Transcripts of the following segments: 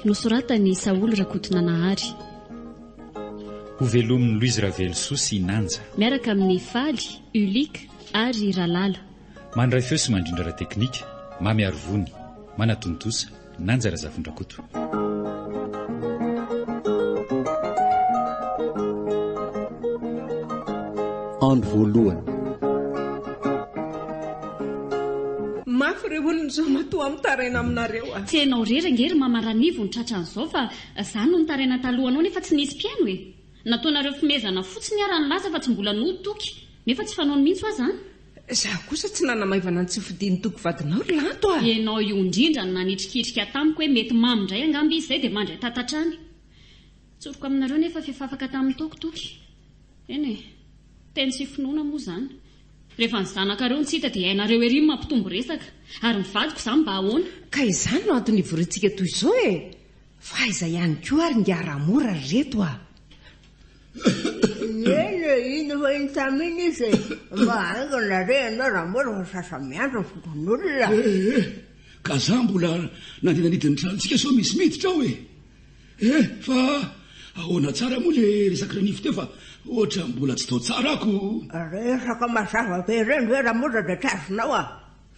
nosoratan'i Saholy Rakotonanahary. Hovelomin'i Louise Ravelosoa sy Nanja. Miaraka amin'i Faly, Ulick ary Ralala. Mandray feo sy mandrindra ara-teknika, Mamy Arivony. Manatontosa, Nanja Razafindrakoto. Andro voalohany. Mafy re olona izao matoa mitaraina aminareo a! Tsy ianao irery ange ry mama Ranivo no tratran'izao fa za no nitaraina talohanao nefa tsy nisy mpihaino e! Nataonareo fimezana fotsiny aho raha nilaza fa tsy mbola nody Toky nefa tsy fanaony mihitsy hoa zany. Izaho kosa tsy nanamaivana ny tsy fodian'i Toky vadinao ry Lanto a! Ianao io indrindra no nanitrikitrika tamiko hoe mety mamo indray angamba izy izay dia mandry an-tatatra any. Tsoriko aminareo nefa f'efa afaka tamin'ny toaka Toky. Eny e! Teny sy finoana moa izany. Rehefa ny zanakareo no tsy hita dia hainareo ery ny mampitombo resaka. Ary ny vadiko izany mba ahoana? Ka izany no antony ivoriantsika toy izao e! Fa aiza ihany koa ary ingahy Ramora ry reto a! Eny e, iny efa iny tamy iny izy e! Mba haingana re ianao Ramora fa sasa-miandry ny fokonolona. Eh eh, ka za mbola nandeha nanidy ny tranontsika sao misy miditra ao e! Eh, fa ahoana tsara moa le resak'i Ranify teo fa ohatra mbola tsy tao tsara ako. Resaka mazava be ireny ve Ramora dia tsy azonao a!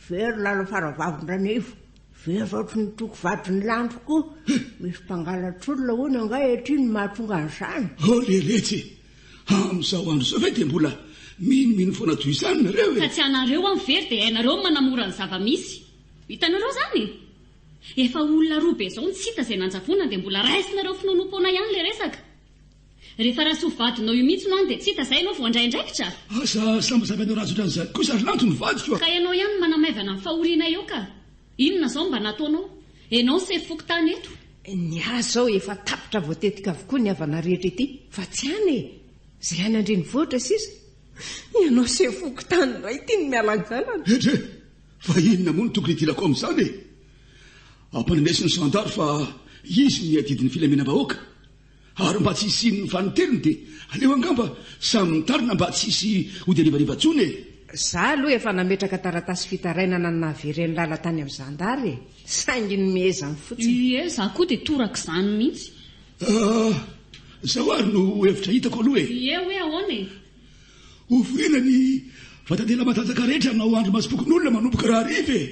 Very lala faravavin-dRanify. Very ohatry ny toko vadin'i Lanto koa. Misy mpangalatr'olona hono angaha ety no mahatonga an'izany. Oh leretsy e! Amin'izao andro izao ve dia mbola minomino foana toy izany nareo e? Ka tsy anareo aho very dia hainareo ny manamora ny zava-misy. Hitanareo izany e? Efa olona roa be izao no tsy hita izay nanjavonana dia mbola raisinareo finoanoam-poana ihany ilay resaka. Rehefa Rasoa vadinao io mihitsy no any dia tsy hita izay ianao vao handray andraikitra? Aza sambasamba ratsy ohatran'izany kosa ry Lanto ny vadiko a! Ka ianao ihany no manamaivana ny fahoriana eo ka! Inona izao no mba nataonao? Ianao no sefo fokontany eto. Ny ahy izao efa tapitra voatetika avokoa ny havana rehetra ety fa tsy any e! Izay any an-drenivohitra sisa. Ianao sefo fokontany indray ity no mialangalana. Hetra e! Fa inona moa no tokony hidirako amin'izany e? Ampanandreso ny zandary fa izy no miadidy ny filaminam-bahoaka. Ary mba tsy hisian'ny fanintelony dia aleo angamba samy mitarina mba tsy hisy hody harivariva intsony e! Za aloha efa nametraka taratasy fitarainana ny nahavery an'i Lala tany amin'ny zandary e! Saingy nomehezany fotsiny. Ie, za koa dia torak'izany mihitsy. Ah, zao ary no hevitra hitako aloha e! Ie hoe ahoana e? Hoforiana ny vatan-tena matanjaka rehetra hanao andrimasom-pokonolona manomboka rahariva e!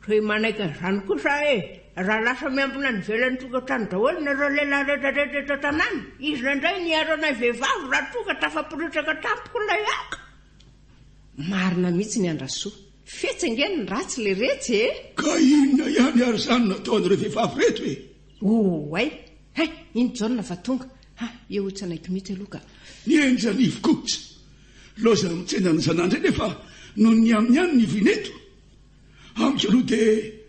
Toy manaiky an'izany kosa aho e! Raha lasa miambina any ivelan'ny tokantrano daholo nareo lehilahy rehetra rehetra eto an-tanàna, iza indray ny hiaro anay vehivavy raha toa ka tafaporitsaka tampoka ilay haka? Marina mihitsy ny an-dRasoa. Fetsy ange ny ratsy le retsy e! Ka inona ihany ary izany no ataon'ireo vehivavy ireto e? Oay! Hay! Iny Jaona fa tonga. Ha! Eo tsy hanaiky mihitsy aloha ka. Ny enjanivo kosa! Loza mitsena ny zanandry nefa noho ny aminy ihany ny vina eto. Amiko aloha dia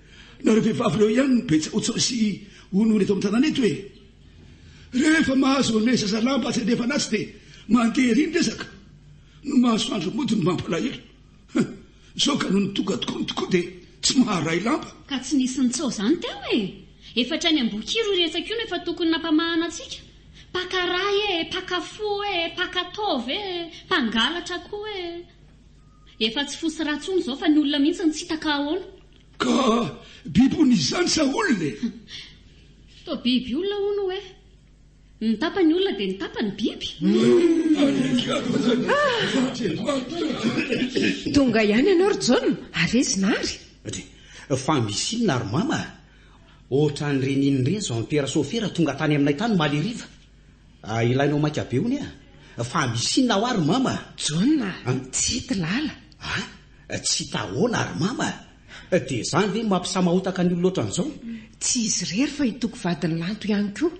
nareo vehivavy ireo ihany no be tsaotsao sy honohono eto amin'ny tanàna eto e! Rehefa mahazo an'ilay zazalahy mba tsy handefana azy dia mandeha ery ny resaka. Ny masoandro mody no mampalahelo. Huh! Izao ka nony tonga tokoa ny tokoa dia tsy maharay lamba. Ka tsy nisy nitsao izany teo e! Efa hatrany Ambohikiro io resaka io no efa tokony nampamahana antsika. Mpaka ra e! Mpaka fo e! Mpaka taova e! Mpangalatra koa e! Efa tsy fo sy ra tsony izao fa ny olona mihitsy no tsy hita ka ahoana? Ka biby hono izy izany sa olona e? Toa biby olona hono hoe. Ny tapany olona dia ny tapany biby. Tonga ihany ianao ry Jaona, ary izy Nary? Fa misy inona ry mama a? Ohatran'ireny inona ireny izao ampera sôfera tonga tany aminay tany omaly hariva. Ilainao maika be hono e! Fa misy inona hoa ry mama? Jaona, Tsy hita lala. A! Tsy hita ahoana ry mama? Dia izany ve no mampisamahotaka ny olona ohatran'izao? Tsy izy irery fa i Toky vadin'i Lanto ihany koa.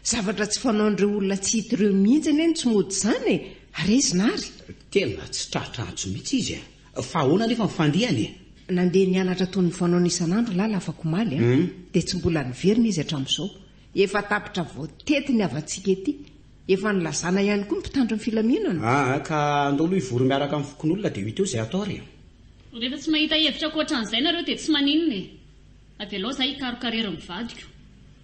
Zavatra tsy fanaon'ireo olona tsy hita ireo mihitsy anie ny tsy mody izany e! Ary aiza Nary? Tena tsy tratra antso mihitsy izy e! Fa ahoana anefa ny fandehany e? Nandeha nianatra toy ny fanaony isan'andro Lala afak'omaly an! Dia tsy mbola niverina izy hatramin'izao. Efa tapitra voatety ny havantsika ety. Efa nilazana ihany koa ny mpitandro ny filaminana. Aa ka andao aloha hivory miaraka amin'ny fokonolona dia ho hita eo izay atao ary e. Rehefa tsy mahita hevitra ankoatran'izay nareo dia tsy maninona e. Avelao za hikaroka rery ny vadiko.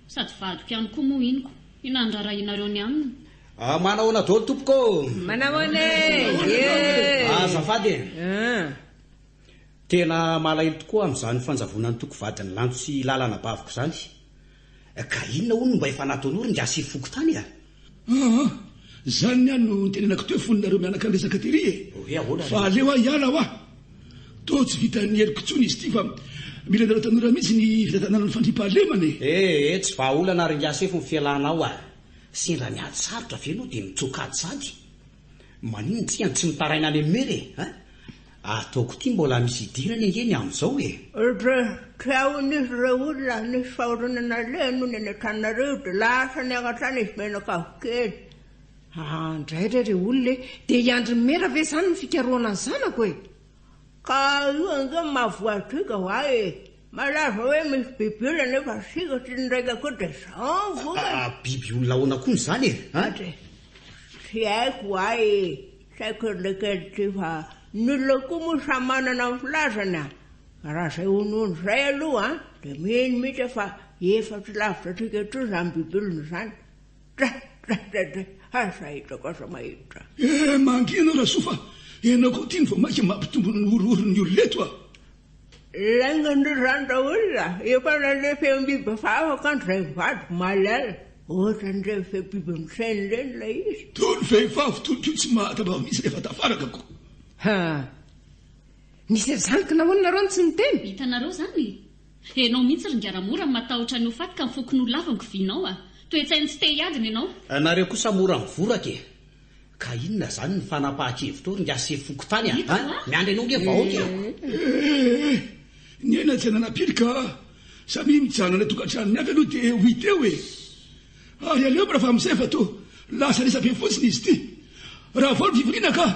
Sady vadiko ihany koa moa iny ko. Inona no rarahianareo ny aminy? Ah manahoana daholo tompoko ô! Manahoana e! Ye! Azafady e! Tena malahelo tokoa amin'izany fanjavonan'ny toko vadin'i Lanto sy Lala anabaviko izany. Ka inona hono no mba efa nataonao ry ingahy sefo fokontany a? Aa! Zany ny ahy no nitenenako teo fony nareo mianaka niresaka tery e! Hoe ahoana Fa aleo aho hiala hoa! Toa tsy vitan'ny heriko intsony izy ity fa mila anareo tanora mihitsy ny fitantanana ny fandriampahalemana e! Ee, tsy vahaolana ry ingahy sefo ny fialanao a! Sendra miady sarotra ve ianao dia mitsoaka ady sady? Maninona tsika no tsy mitaraina any amin'ny mera e? An? Ataoko ity mbola misy idirany ange ny amin'izao e! Dre, tsy ao nisy ireo olona nisy fahoriana naleha nony any an-tranonareo dia lasa niakatra any izy mianakavy kely. Aa ndray re re olona e! Dia hiandry ny mera ve izany ny fikarohana ny zanako e? Ka io ange mahavoadriaka va e! Malaza hoe misy biby olona nefa isika tsy niraika koa dia izao ny vokany. Aa biby olona ahoana koa izany e? An? Dre, tsy haiko va e! Tsy haiko ry kely ity fa ny olona koa moa samy manana ny filazany a! Raha izay honohono izay aloha an, dia mino mihitsy aho fa efa tsy lavitra antsika intsony izany biby olona izany. Dray! Dray! Dray! Dray! Aza hitako aza mahita. Eh! Mangina ianao Rasoa fa ianao koa ity no vao mainka mampitombo ny horohoron'ny olona eto a! Lainga-ndry izany raolona, efa nandre feom-biby hafahafa kanjo izay mivady omaly alina. Ohatran'ireny feom-biby misaina ireny ilay izy. Toa ny vehivavy toa koa tsy mahatambava mihitsy rehefa tafaraka ko. Ha! Nisy an'izany ka nahoana nareo no tsy niteny? Hitanareo izany? Enao mihitsy ry Ngaramora no matahotra ny ho faty ka ny fokonolona lava no kivianao a! Toe-tsain'ny tsy te hiady ny anao. Nareo kosa mora mivoraka e! Ka inona zany ny fanapahan-kevitrao ry ingahy sefo fokontany a? An? Miandry anao nge vahoaka e! Eh! Ny aina tsy ananam-piry ka samia mijanona any an-tokantranony avy aloha dia ho hita eo e! Ary aleo mba fa amin'izay fa toa lasa resa-be fotsiny izy ity. Raha vao ny fivoriana ka!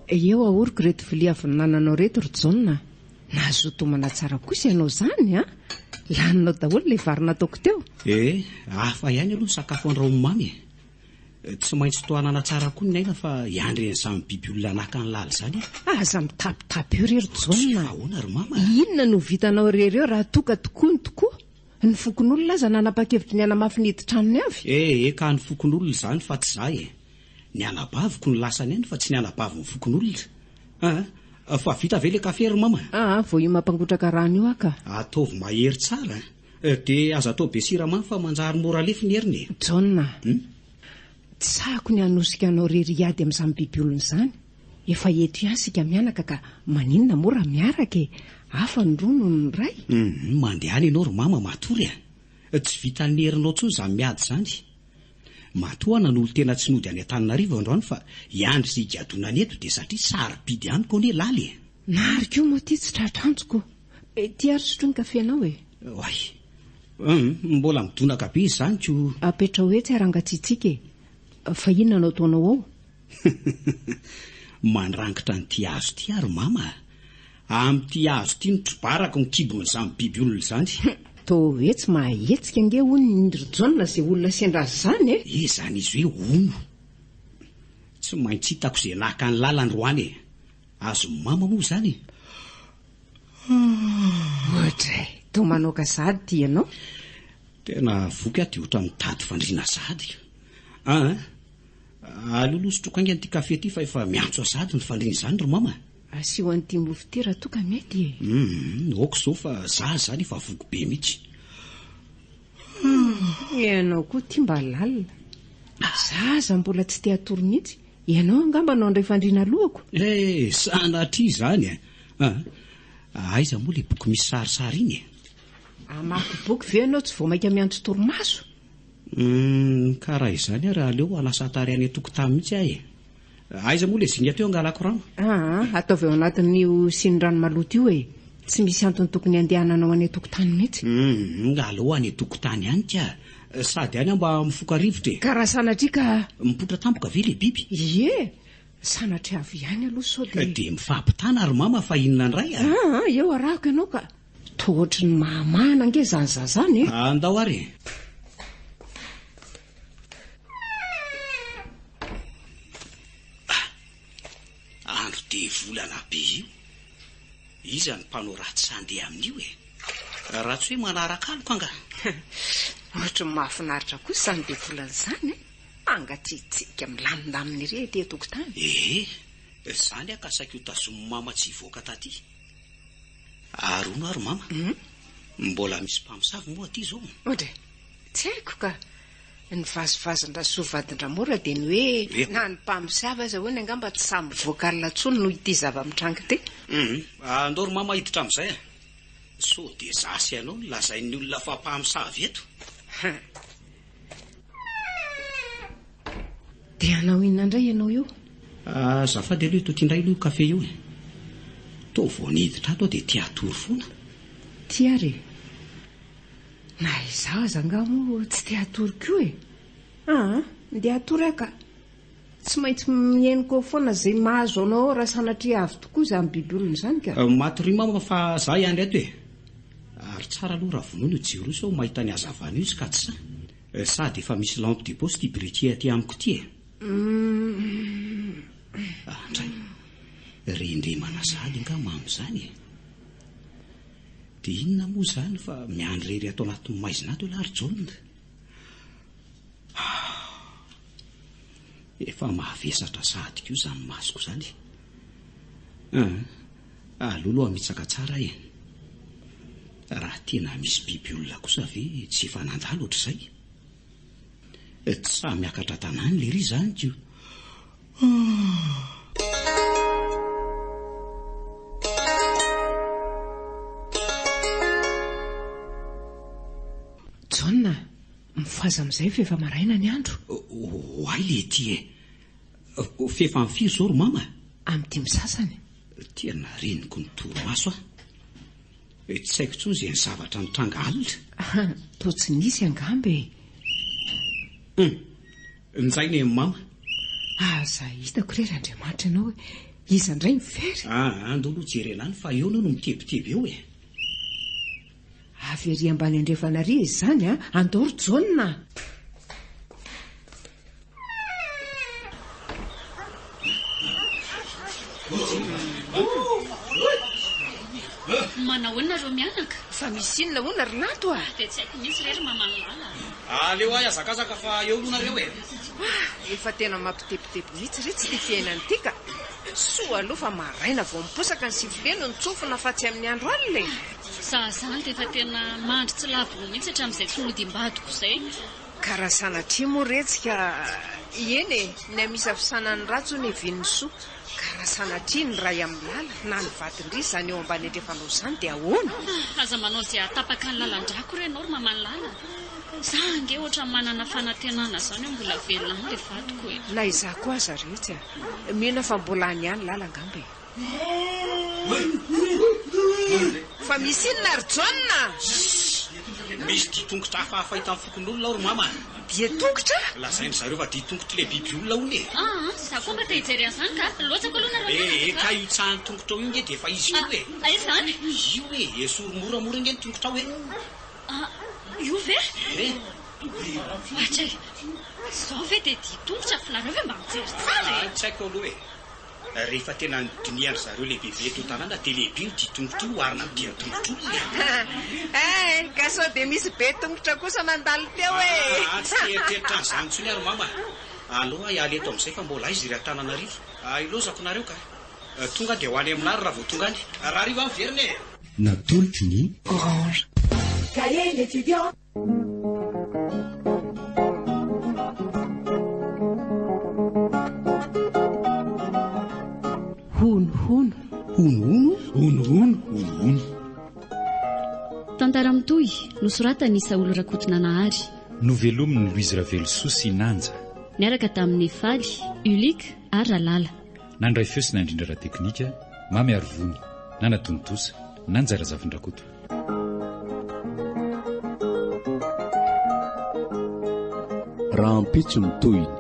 Eo ahoriko ireto vilia avy nananao ireto ry Jaona a! Nazoto homana tsara kosa ianao izany an! Laninao daholo ilay vary nataoko teo. Eh, hafa ihany aloha ny sakafo andrahoin'i Mamy e. Tsy maintsy tohanana tsara koa ny aina fa hiandry an'izany biby olona naka ny lala izany aho. Aza mitapitapy eo re ry Jaona a! Ahoana ry Mama a? Inona no vitanao irery eo raha toa ka tokoa ny tokoa? Ny fokonolona aza nanapa-kevitry ny hanamafy ny hidin-tranony avy. Eh, eka ny fokonolona izany fa tsy izaho e. Ny anabaviko no lasany any fa tsy ny anabavin'ny fokonolona. Aa, fa vita ve le kafe ry mama? Aa, vao io mampangotraka rano io aho ka. Ataovy mahery tsara a! Dia aza atao be siramamy fa manjary mora alefy ny heriny e! Jaona a! Tsy sahako ny hanosika anao irery hiady amin'izany biby olona izany. Efa eto ihany isika mianaka ka maninona moa raha miaraka e! Hafa ny roa noho ny iray. Hum, mandehana ianao ry mama matory a! Tsy vitan'ny herinao intsony izany miady izany. Matoa nanolo-tena tsy nody any Antananarivo androany fa hiandry izay higadonany eto dia satria sarobidy amiko anie Laly e! Nary koa moa ity tsy tratr'antsoko. Ity ary sotroy ny kafenao e! Oay! Hum, mbola midonaka be izy izany ko! Apetraho etsy ary hangatsiatsiaka e! Fa inona no ataonao ao? Mandrangitra an'ity hazo ity aho ry mama a! Amin'ity hazo ity no trobarako ny kibon'izany biby olona izany. Toa hoe tsy mahahetsika ange hono ry Jaona izay olona sendra azy izany e! Eh izany izy hoe hono. Tsy maintsy hitako izay naka ny lala androany e! Azon'i mama moa izany e! Oadray, toa manoaka sahady ity ianao. Tena voky aho dia ohatran'ny mitady fandriana sahady. Aa, aleo aloha sotroiko haingana ity kafe ity fa efa miantso ahy sahady ny fandriana izany ry mama. Asio an'ity mofo ity raha toa ka mety e. Humm, ok izao fa za izany efa voky be mihitsy. Ianao koa ity mba lalina. Za aza mbola tsy te hatory mihitsy. Ianao angamba no handray fandriana alohako. Eh, sanatria izany e. Ah, aiza moa ilay boky misy sarisary iny e? Hamaky boky ve ianao tsy vao mainka miantso torimaso? Humm, ka raha izany ary aleo hanasa tarehy any an-tokotany mihitsy aho e. Aiza moa ilay zinga teo angalako rano? Aa, ataovy ao anatin'io siny rano maloto io e! Tsy misy antony tokony handehananao any an-tokotany mihitsy. Humm, aleo any an-tokotany any ka! Sady any aho mba mifoka rivotra e! Ka raha sanatria ka. Mipoitra tampoka ve ilay biby? Ie! Sanatria avy ihany aloha sao dia. Dia mifampitana ry mama fa inona indray a? Aa, eo arahako ianao ka! Toa ohatry ny mahamahana ange izany zaza izany e! Andao ary e! Andro devolana be io. Iza no mpanao ratsy handeha amin'io e? Raha tsy hoe manaraka aloka angaha? Ohatry ny mahafinaritra kosa izany devolana izany e! Mangatsiatsiaka milamindamina ery ety an-tokotany. Ee, izany aho ka saika ho tazomin'i mama tsy hivoaka taty. Ary hono ary mama, mbola misy mpamosavy moa aty izao? Odry, tsy haiko ka. Ny vazivazin-dRasoa vadin-dRamora dia ny hoe na ny mpamosavy aza hono angamba tsy sahy mivoaka alina intsony noho ity zava-mitranga ity. Hum, andao ry mama hiditra amin'izay a. Sao dia izaho sy ianao no lazain'ny olona fa mpamosavy eto? Dia hanao inona indray ianao io? Azafady aloha eto ity indray aloha io kafe io e. Toa vao niditra ato aho dia te hatory foana. Ty ary e. Na izaho aza angaha moa tsy te hatory koa e. Aa, ndeha hatory aho ka. Tsy maintsy mihaino koa foana izay mahazo anao ao raha sanatria avy tokoa izany biby olona izany ka. Matoria mama fa za hiandry ato e. Ary tsara aloha raha vonoina io jiro io sao mahita ny hazavana io izy ka tsy sahy. Sady efa misy lampe de poche ity briquet aty amiko ity e. Andray, rendremana sahady angaha mamo izany e. Dia inona moa izany fa miandry irery ato anatin'ny maizina ato ialahy ry Jaona? Efa mavesatra sahady koa izany masoko izany e. Aleo aloha hamitsaka tsara e. Raha tena misy biby olona kosa ve tsy efa nandalo ohatr'izay? Tsy sahy miakatra tanàna lery izany ko. Jaona, mifohaza amin'izay fa efa maraina ny andro. Oay leity e! F'efa amin'ny firy izao ry mama? Amin'ny dimy sasany. Tena reniko ny torimaso aho. Tsy haiko intsony izay zavatra nitranga alina. Toa tsy nisy angamba e. Hum! Njay ny an'i mama. Aza hitako re Randriamanitra ianao e. Iza indray ny fery? Aa, andao aloha jerena any fa eo aloha no mitebiteby eo e. Avy ery ambany andrefana ary izy izany a! Andao ry Jaona a! Manao ahoana nareo mianaka? Fa misy inona hono ry Lanto a? Dia tsy haiko mihitsy re ry maman'i Lala a! Aleo ahy hazakazaka fa eo aloha nareo e! Efa tena mampitebiteby mihitsy re tsy ity fiainana ity ka! Soa aloha fa maraina vao miposaka ny sifflet no nitsofina fa tsy amin'ny andro alina e! Za zany dia efa tena mandry tsy lavo loha mihitsy hatramin'izay tsy nodimbadiko izay. Ka raha sanatria moa retsy ka, eny e, ny amisafisana ny ratsy hono hevian'ny soa, ka raha sanatria ny ray amin'ny lala na ny vadin-dry izany eo ambany andrefanao izany dia ahoana? Aza manao izay hahatapaka ny lalan-drako re ianao ry maman'i Lala a! Za ange ohatran'ny manana fanantenana izany hoe mbola velona any ilay vadiko e! Na izaho koa aza retsy a! Mino aho fa mbola any ihany Lala angamba e! Fa misy inona ry Jaona? Misy dian-tongotra hafahafa hitan'ny fokonolona ao ry mama a! Dian-tongotra? Lazain-dry zareo fa dian-tongotr'ilay biby olona hono e! Aa, za koa mba te hijery an'izany ka! Lotsako aloha nareo mianaka ka! E, ka io tsahan-tongotrao io nge dia efa izy koa e! Aiza izany? Io e! Esory moramora nge ny tongotrao e! Ah, io ve? E! Atray, izao ve dia dian-tongotra fa nareo ve mba mijery tsara e? Tsy haiko aloha e! Rehefa tena nodinihan-dry zareo lehibebe eto an-tanàna dia lehibe io dian-tongotra io oharina amin'ny dian-tongotr'olona e! Eh! Ka sao dia misy be tongotra kosa nandalo teo e! Aa, tsy te hieritreritra an'izany intsony aho ry mama a! Aleo aho hiala eto amin'izay fa mbola aiza iry Antananarivo? Ilaozako nareo ka! Tonga dia ho any aminà ry raha vao tonga any. Rahariva aho miverina e! Natolotry ny. Orange. Cahier l'étudiant. Hono hono. Hono hono. Hono hono. Hono hono. Tantara mitohy, nosoratan'i Saholy Rakotonanahary. Novelomin'i Louise Ravelosoa sy Nanja. Niaraka tamin'i Faly, Ulick ary Ralala. Nandray feo sy nandrindra ara-teknika, Mamy Arivony, nanatontosa, Nanja Razafindrakoto. Rahampitso ny tohiny.